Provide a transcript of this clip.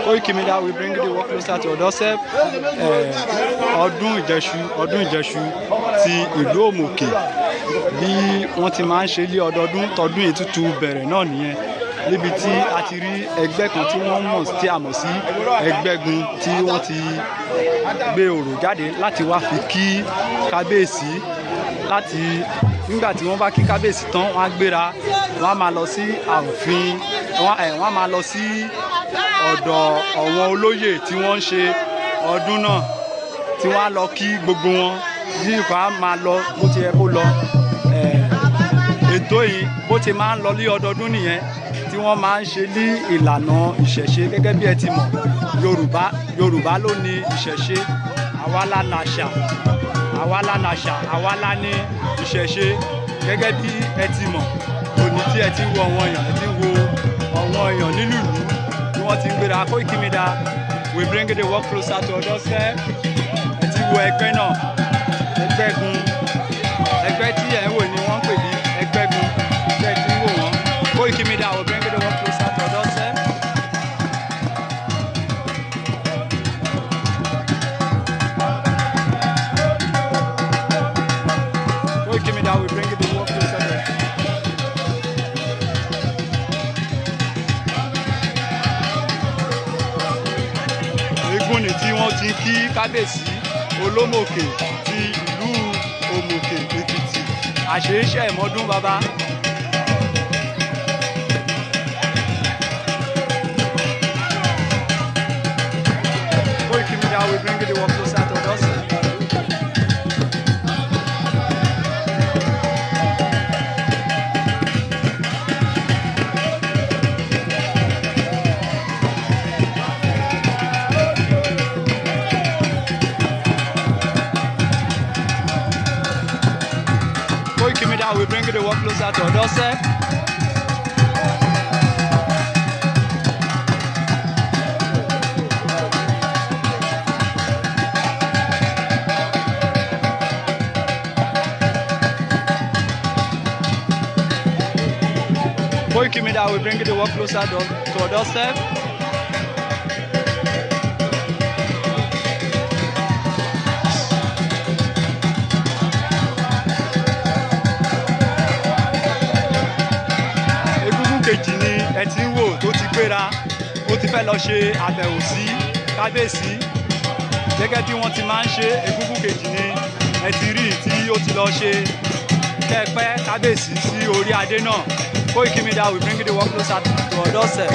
Koiki Media will bring the work closer to your doorstep. Ọdún Ìjẹṣu, ọdún Ìjẹṣu ti ìlú Òmòkè, bí wọ́n ti máa ń ṣe lé ọdọọdún, tọdún ètùtù bẹ̀rẹ̀ náà nìyẹn, níbi tí a ti rí ẹgbẹ́ kan tí wọ́n mọ̀ tí a mọ̀ sí Ẹgbẹ́gun, tí wọ́n ti gbé orò jáde láti wá fi kí kábíyèsí. Láti nígbà tí wọ́n bá kí kábíyèsí tán, wọ́n á gbéra, wọ́n á máa lọ sí ààfin, wọ́n á máa lọ sí ọ̀dọ̀ àwọn olóyè tí wọ́n ń ṣe ọdún náà, tí wọ́n á lọ kí gbogbo wọn, bí nǹkan á máa lọ bó ti yẹ kó lọ. Ètò yìí, bó ti máa ń lọ ní ọdọọdún nìyẹn, tí wọ́n máa ń ṣe ní ìlànà ìṣẹ̀ṣe. Gẹ́gẹ́ bí ẹ ti mọ̀, Yorùbá, Yorùbá ló ní ìṣẹ̀ṣe. Àwa la làṣà, àwa la làṣà, àwa la ní ìṣẹ̀ṣe. Gẹ́gẹ́ bí ẹ ti mọ̀, òní tí ẹ ti ń wo àwọn èèyàn, ẹ ti ń wo àwọn èèyàn nínú ìlú bí wọ́n ti ń gbéra. Koiki Media, we bring the work closer to your doorstep. Ẹ ti wo ẹgbẹ́ náà, Ẹgbẹ́gun. Ẹgbẹ́ tí ẹ̀ ń wò ni wọ́n ń pè ní Ẹgbẹ́gun tí ẹ ti ń wò wọ́n. Koiki Media will bring the work closer to your doorstep. Koiki Media will bring the work closer to your. Eégún ni tí wọ́n ti kí kábíyèsí Olómòkè ti ìlú Òmòkè Èkìtì. Àṣeyíṣẹ́ ìmọ̀ọ́dún bàbá. Koiki Media will bring the work closer to us. Koiki Media will bring the work closer to your doorstep. Koiki Media will bring the work closer to your doorstep. Egúngún kejì ni ẹ ti ń wò tó ti gbéra, ó ti fẹ́ lọ ṣe àbẹ̀wò sí kábíyèsí gẹ́gẹ́ bí wọ́n ti máa ń ṣe. Egúngún kejì ni ẹ ti rí tí ó ti lọ ṣe kẹ́pẹ́ kábíyèsí sí orí adé náà. Koiki Media will bring the work closer to your doorstep.